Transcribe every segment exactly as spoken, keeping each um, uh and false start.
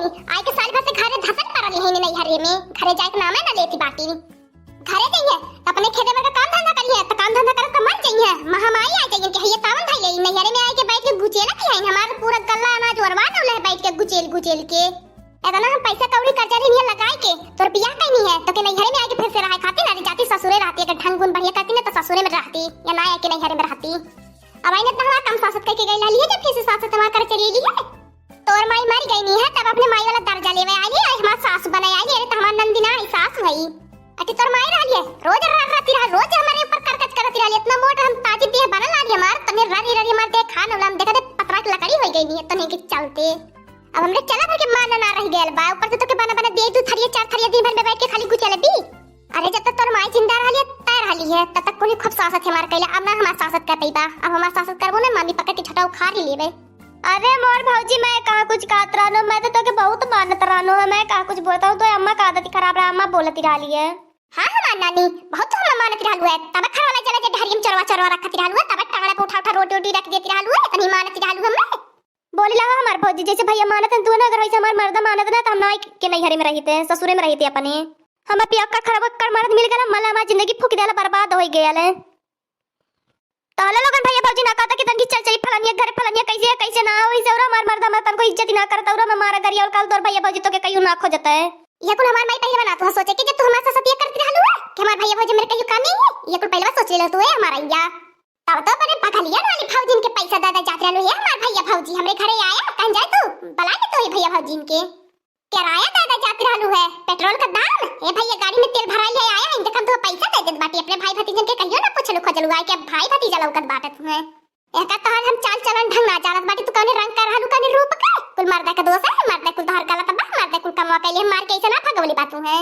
आई के साल भर से घरे धसन पड़ल है नैहरे में, घरे जाए के नामे ना लेती बाटी। घरे जइहे त अपने खेते भर का काम धंधा करिहे, त काम धंधा करत त मर जइहे। महामाई आ जइहे कि हइये सावन भाई ले नैहरे में आए के बैठ के गुचेला की है, हमार पूरा गल्ला अनाज ओरवा डौले है बैठ के गुचेल गुचेल के। इतना हम पैसा कौड़ी कर्जा ऋण लगाए के तोर बियाह कैनी है, तो के नैहरे में आए के फिर से रहे खातिर ना जाती, ससुरे रहती। अगर ढंग गुण बढ़िया करती ना तो ससुरे में रहती, या ना आए के नैहरे में रहती। अब आई ना तो हमारा कम सासत करके गई लाली है, जब फिर से सासत हमारा कर चली गई है। तोर माई मर गई नहीं है, तब अपने माई वाला दर्जा लेवे आई है, हमार सास बने आई है, अरे तो हमार नंदी ना आई, सास भई। अति तोर माई रहली है, रोज रा-, रहती रहा, रोज हमारे ऊपर करकच करती रहली, इतना मोट हम ताजी देह बनल आली हमार, तने ररी ररी हमार देह खा नौला, हम देखा दे पतरा की लकड़ी हो गई नहीं है, तने के चलते। अब हमरे चला भर के मान ना रह गयल बा, ऊपर से तो के बना बना दे दू थरिया चार थरिया दिन भर में बैठ के खाली गुचलबी। अरे जब तक तोर माई जिंदा रहली है, तय रहली है, तब तक कोई खूब सासत हमार कैला, अब ना हमार सासत कर पईबा, अब हमार सासत करबो ना, मामी पकड़ के झोटा उखाड़ ही लेबे। अरे मोर भौजी, मैं कहाँ कुछ कहत रहनो, मैं तो तोके बहुत मानत रहनो है, मैं कहाँ कुछ बोलत हूँ, तो अम्मा का आदत खराब रहा, अम्मा बोलत रहली है। हाँ हमार नानी, बहुत तो हम मानत रहलू है, तब खरवाला जला जे ढहरियम चरवा चरवा रखत रहलू है, तब टांगड़े पे उठा उठा रोटी उटी रख देत रहलू है, इतनी मानत रहलू हमें। बोली ला हमार भौजी, जैसे भैया मानत हैं तू ना, अगर वैसे हमार मर्दा मानत ना, तो हम ना के नैहरे में रहिते, ससुरे में रहिते अपने। हमार पियक्का खराब कर मर्द मिल गला, मला हमार जिंदगी फूक देला, बर्बाद हो गया ले। तो हला लोगन भैया भौजी ना कहता कि तनकी चल चली फलानिया घरे, फलानिया कैसे है, कैसे ना हो, इसे और हमार मर्द हमार तनको इज्जत ही ना करता, और हमारा गरिया और काल तोर भैया भौजी तो के कहियो ना खोजता है। ये कुल हमार माई पहले बना तू सोचे कि जब तू हमारे साथ ये करती रहलू है कि हमार भैया भौजी मेरे कहियो कमी है, ये कुल पहले सोच ले तू है हमारा या। तब तो अपने बगलिया वाली भौजिन के पैसा दे दे जात रहलू है हमार भैया भौजी हमरे घरे आया, कहीं जाए तू बला ले तो ये भैया भौजिन के। किराया दे दे जात रहलू है, पेट्रोल का दाम, ए भैया गाड़ी में तेल भराई है आया, इनके कम तो पैसा दे देत बाटी, अपने भाई भतीजन के कहियो ना पूछलू खोजलू आए के भाई भतीजा लौकत बाटे तुम्हें। एकर तोहार हम चाल चलन ढंग ना जानत बाटी, तू कौने रंग का रहलू, कौने रूप का, कुल मर्दा का दोष है, मर्दा कुल तोहार गलत बा, मर्दा कुल कमवा कैले मार के ऐसे ना भगवली बातू है।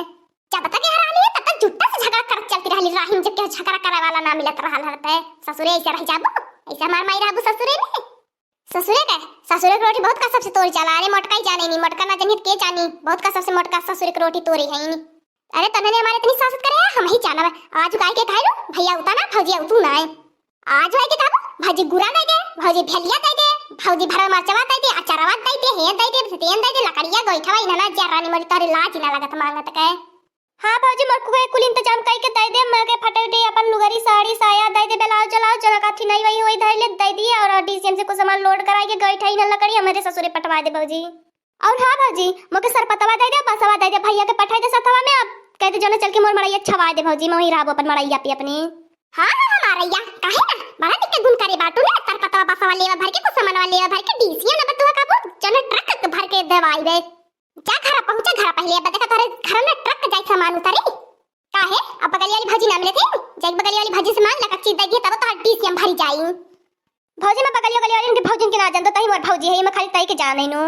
जब तक यहाँ रहली है तब तक जुट्टा से झगड़ा करत चलती रहली, राहिन जब के झगड़ा करे वाला ना मिलत रहल हरते, ससुरे ऐसे रह जाबू, ऐसे हमार माई रहबू ससुरे में। ससुरे का, ससुरे के रोटी बहुत का सबसे तोरी जाला। अरे मोटका ही जाने नहीं, मोटका ना जानी त के जानी, बहुत का सबसे मोटका ससुरे के रोटी तोरी है ही नहीं। अरे तन्हने हमारे इतनी सासत करे है, हम ही जानब। आज गाय के खाए लो, भैया उता ना, भौजी उतू ना है। आज भाई के कहबो, भौजी गुरा दे दे, भौजी भेलिया दे दे, भौजी भरल मरचवा दे दे, अचारवा दे दे, हे दे दे, तेन दे दे, लकड़िया गोइठवा इन्हना जा रानी मोरी तोरे लाज ना लगत मांगत के। हाँ भौजी, मोर कुल, कुल इंतजाम कई के दे दे, मैं के फटे उटे अपन लुगरी, साड़ी, साया दे दे, ब्लाउज, ब्लाउज, जना काथी नहीं वही, वही धर ले, दे दिए, और डीसीएम से कुछ सामान लोड कराई के गई ठाई ना लकड़ी हमारे ससुरे पटवा दे भौजी। और हाँ भौजी, मोके सरपतवा दे दे, बसवा दे दे, भैया के पठाई दे सथवा में, अब कह दे जौने चल के मोर मड़ैया छवा दे भौजी, मैं वहीं रहबो अपन मड़ैया पे अपने। हाँ, हाँ, हमार रैया, काहे ना, बड़ा दिक्कत गुन करे बाटू ना, सरपतवा बसवा लेवा भर के, कुछ सामानवा लेवा भर के, डीसीएम ना बतुआ काबू, जौने ट्रक भर के देवाई बे। जा घरा पहुँचा, घरा पहले, अब देखा तोरे घर में ट्रक जाई सामान उतारी। काहे? अब बगलिया वाली भौजी ना मिले थे? जाई बगलिया वाली भौजी से मांग ला, कच्ची दे दिए, तब तो हड्डी से हम भरी जाई। भौजी, मैं बगलिया, बगलिया वाली इनके भौजिन के ना जान दो, तही मोर भौजी है, मैं खाली तई के जान है नो।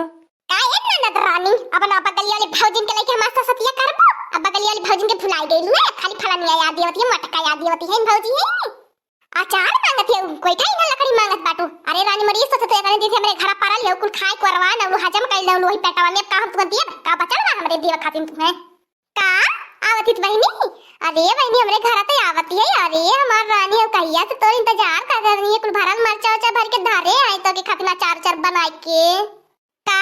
काहे ननद रानी, अब ना बगलिया वाली भौजिन के लेके हमारे साथ सतिया करबो? अब बगलिया वाली भौजिन के भुलाई गई लुए, खाली फलानिया याद देवती है, मटका याद देवती है, इन भौजी है। अचार मांगत है, कोई का इन्हें लकड़ी मांगत बाटू? अरे रानी मरी, सोचत है, तने जैसे हमरे घर परल है, कुल खाए को अरवा ना, हजम कर ले, वही पेटवा में, अब का हम तुमको दिए, का बचल बा हमरे दिए खातिर तुम्हें? का आवत हित बहिनी? अरे बहिनी, हमरे घर ते आवत है। अरे हमार रानी, अब कहिया से तोर इंतजार कर रही है। कुल भरल मरचा उरचा भर के धरे आए तो के खातिर अचार उचार बनाए के। का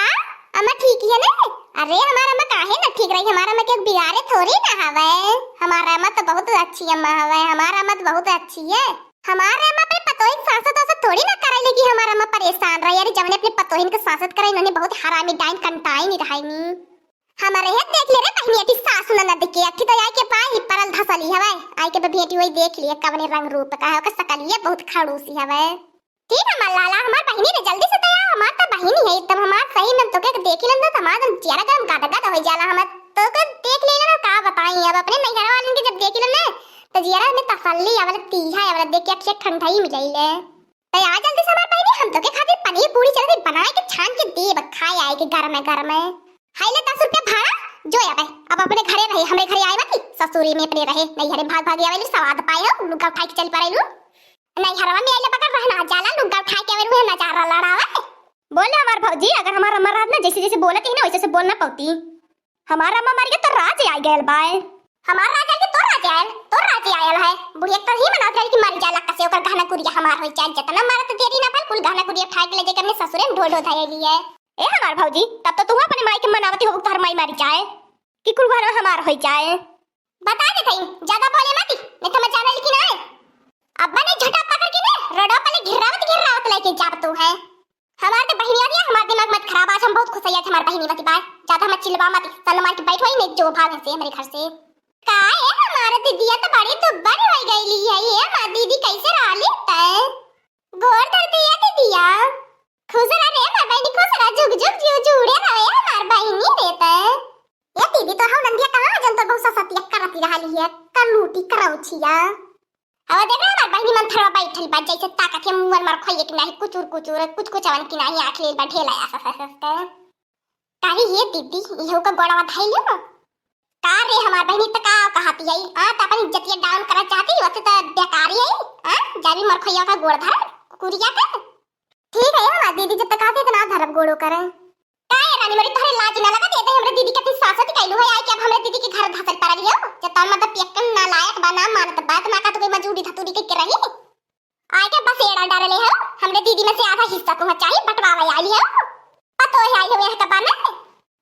अम्मा ठीक है ना? अरे हमार अम्मा काहे ना ठीक रही? हमार अम्मा के बिगाड़े थोड़ी ना हवे। हमार अम्मा तो बहुत अच्छी अम्मा हवे। हमार अम्मा तो बहुत अच्छी है। हमार अम्मा अपने पतोहिन सासत वासत थोड़ी ना कराई लेगी। हमार अम्मा परेशान रही। अरे जवने अपने पतोहिन के सासत कराई, उन्होंने बहुत हरामी डाइन कंटाई नहीं रहाई नी। हमरे हे देख ले रे बहिनी, अठी सासु ननद के, अठी तो आई के पाई परल धसली हवे, आई के भेंटी वही देख लिए कवने रंग रूप का है, ओकर सकलिए बहुत खड़ूसी हवे। ठीक है हमार लाला, हमार बहिनी रे, जल्दी से तो आओ, हमार तो बहिनी है एकदम, हमार सही में तोके देखी लेना तो हमार एकदम जियरा गरम गद गद हो जाला, हमार तोके देख ले ना, का बताई अब अपने नैहर वालन के जब देखी लेना तो जियरा में तसल्ली आवल, तीहा आवल, देख के अखिया ठंडाई मिल जाइले। तै आ जल्दी से हमार बहिनी, हम तोके खातिर पनीर पूरी चलत बनाए के छान के देब, खाए आए के गरमे गरमे। हाय ले दस रुपया भाड़ा, जो अबे, अब अपने घरे रहे, हमरे घरे आए बाकी, ससुरी में अपने रहे, नैहरे भाग भाग आवे लू, स्वाद पाए हो, लुग्गा उठाए के चल पड़े लू। नैहरवा में आइले बगैर रहना जाला, लुग्गा उठाए के आवे लू, नजारा लड़ावे। बोले हमार भौजी, अगर हमार अम्मा रहत ना, जैसे जैसे बोलत ही ना, वैसे वैसे बोल ना पौती। हमार अम्मा मर गए तो राज आ गयल बाय। हमार राज आयल कि तोर राज आयल? तोर राज आयल है। बुढ़िया तो ही मनावत रही कि मर जाला कसे, ओकर गहना गुरिया हमार होई, चाहे जितना मरत देरी ना भल, कुल गहना गुरिया उठा के ले जाके अपने ससुरे में ढो ढो धरेली है। ए हमार भौजी, तब तो तू अपने माई के मनावती हो, तोहर माई मारी जाए कि कुल घर हमार होई जाए। बता दे थई, ज्यादा बोले मती, नहीं तो मैं जाने लेकिन आए। अब बने झटा पकड़ के ने रोडवा पले घिर्रावत घिर्रावत लेके जाब तू है। हमार तो बहिनी आ गया, हमार दिमाग मत खराब, आज हम बहुत खुश है, आज हमार बहिनी बती बाय। ज्यादा मत चिल्लावा मती, सन मार के बैठ होई नहीं जो भाग से हमरे घर से। का ए हमार दीदिया तो बड़ी दुब्बर हो गईली है, ए हमार दीदी कैसे रहली तै? गोर धरती है दीदिया। खुश रह रे हमार बहिनी, खुश रह, जुग जुग जियो जुड़े रहे हमार बहिनी रे तै। ए दीदी, तो हौ नंदिया कहाँ जन तो बहुत ससतिया करती रहली है, कलूटी करौछिया। अब देख रे हमार बहिनी मंथरवा बैठल बा, जैसे ताकत है मुअन मार खोइए कि नाही, कुचुर कुचुर, कुछ कुछ अवन कि नाही, आँख लेल बा ढेला आस आस आस के। काहे ये दीदी, इहू का गोड़वा धइले हो? का रे हमार बहिनी, त का कहती है? आ, त अपन इज्जतिया down करना चाहती हो, त बेकारी है, आ? जाबी मरखोइया का गोड़ धर, कुकुरिया का। ठीक है हमार दीदी, जब तक आते इतना धरब गोड़ो करे। का ये रानी मोरी, तोहरे लाज ना लगत, ये तो हमरे दीदी के अपनी सासत कैलू है, आए कि अब हमरे दीदी के घर धसल पड़ल हो, जब तोर मतलब पियक्कन नालायक बा, ना मानत बा, त ना का तू कोई मजूरी धतूरी के, के रही। आए के बसेड़ा डारले हो, हमरे दीदी में से आधा हिस्सा तुम्हें चाहिए, बंटवावे आई हो। पतो है आई हो यहाँ का बने।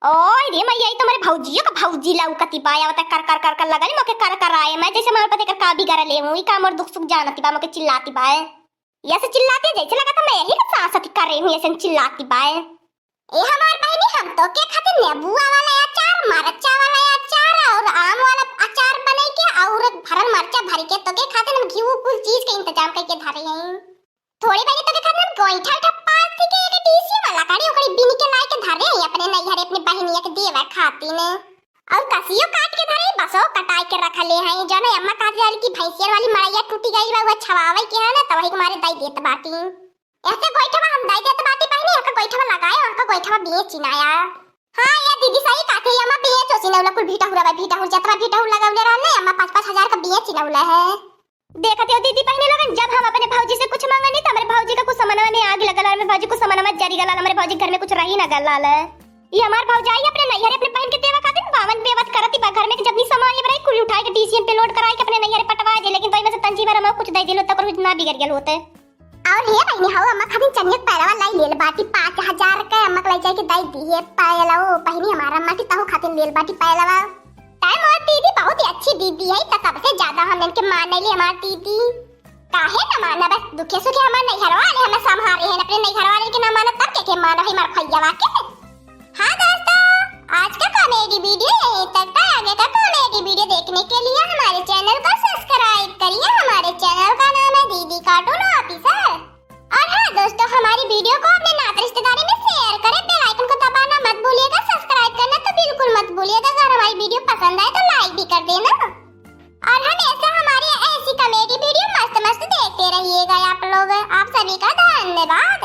ओए रे मैया, ई तो हमरे भौजियो का भौजी लौकती बा, आवत कर कर कर कर लगल मोके कर कर आए, मैं जैसे मार पते कर का बिगड़ले हूँ, ई का मोर दुख सुख जानती बा, मोके चिल्लाती बा। ऐसे चिल्लाती जैसे लगा था मैं यही का साथ साथ कर रही हूँ, ऐसे चिल्लाती बा। ए हमार बहिनी, हम तोके खातिर नेबुआ वाला अचार, मरचा वाला अचार और आम वाला अचार बनाई के और भरल मरचा भर के तोके खातिर हम घी कुल चीज के इंतजाम करके धरे हैं। थोड़ी बजे तोके खातिर हम गोइठा उठा पास के एक डीसी वाला काढ़ी ओकरी बीन के लाई के धरे हैं अपने नैहरे अपनी बहिनिया के देवे खातिर ने। और कसियो काट के धरे, बसो कटाई के रख ले हैं। जौन अम्मा कहत रहली कि भैंसियन वाली मड़ैया टूटी गई बा, वो छवावे के है ना, तो वही के मारे दई देत बाटी। ऐसे गोइठवा हम दई देत बाटी बहिनी, एकर गोइठवा लगाए, ओकर गोइठवा बेची ना या। हाँ, ये दीदी सही कहत है, अम्मा बेचो चिनौला कुल भीटा हुआ बा, भीटा हुआ जतरा भीटा हुआ लगौले रहल ना, अम्मा पाँच पाँच हजार का बेची नौला है। देखत हो दीदी बहिनी लोगन, जब हम अपने भौजी से कुछ मांगनी तो हमरे भौजी का कुछ सामानवा में आग लगल, हमरे भौजी कुछ सामानवा जरी गलाल, हमरे भौजी घर में कुछ रही ना गलाल। ये हमार भौजाई अपने नैहर अपने बहन के देवा खातिर बावन बेवत करती बा, घर में के जतनी सामान ये बराई कुल उठाए के डीसीएम पे लोड कराए के अपने नैहर पटवा दे, लेकिन तो इनमें से तंजी भर हम कुछ दे दिलो तब कुछ ना बिगड़ गल होते। और हे बहिनी, हौ अम्मा खातिर चनिया के पैलवा लाई लेल बाटी पाँच हजार के, अम्मा के लाई जाए के दई दी है पैलवा। ओ बहिनी, हमार अम्मा की तहु खातिर लेल बाटी पैलवा। ताई मोर दीदी बहुत ही अच्छी दीदी है, त सबसे ज्यादा हम इनके माने ली हमार दीदी। काहे न माना, बस दुखे सुखे हमार नैहर वाले हमें संभारे हैं, अपने नैहर वाले के ना माना तब के, के माना है हमार खैया के। हाँ दोस्तों, आज का कॉमेडी वीडियो यहीं तक था। आगे का कॉमेडी वीडियो देखने के लिए हमारे चैनल को सब्सक्राइब करिए। हमारे चैनल का नाम है दीदी कार्टून ऑफिसर। और हाँ दोस्तों, हमारी वीडियो को अपने नात रिश्तेदारी में शेयर करें, बेल आइकन को दबाना मत भूलिएगा, सब्सक्राइब करना तो बिल्कुल मत भूलिएगा। अगर हमारी वीडियो पसंद आए तो लाइक भी कर देना। और हमेशा हमारी ऐसी कॉमेडी वीडियो मस्त मस्त देखते रहिएगा आप लोग। आप सभी का धन्यवाद।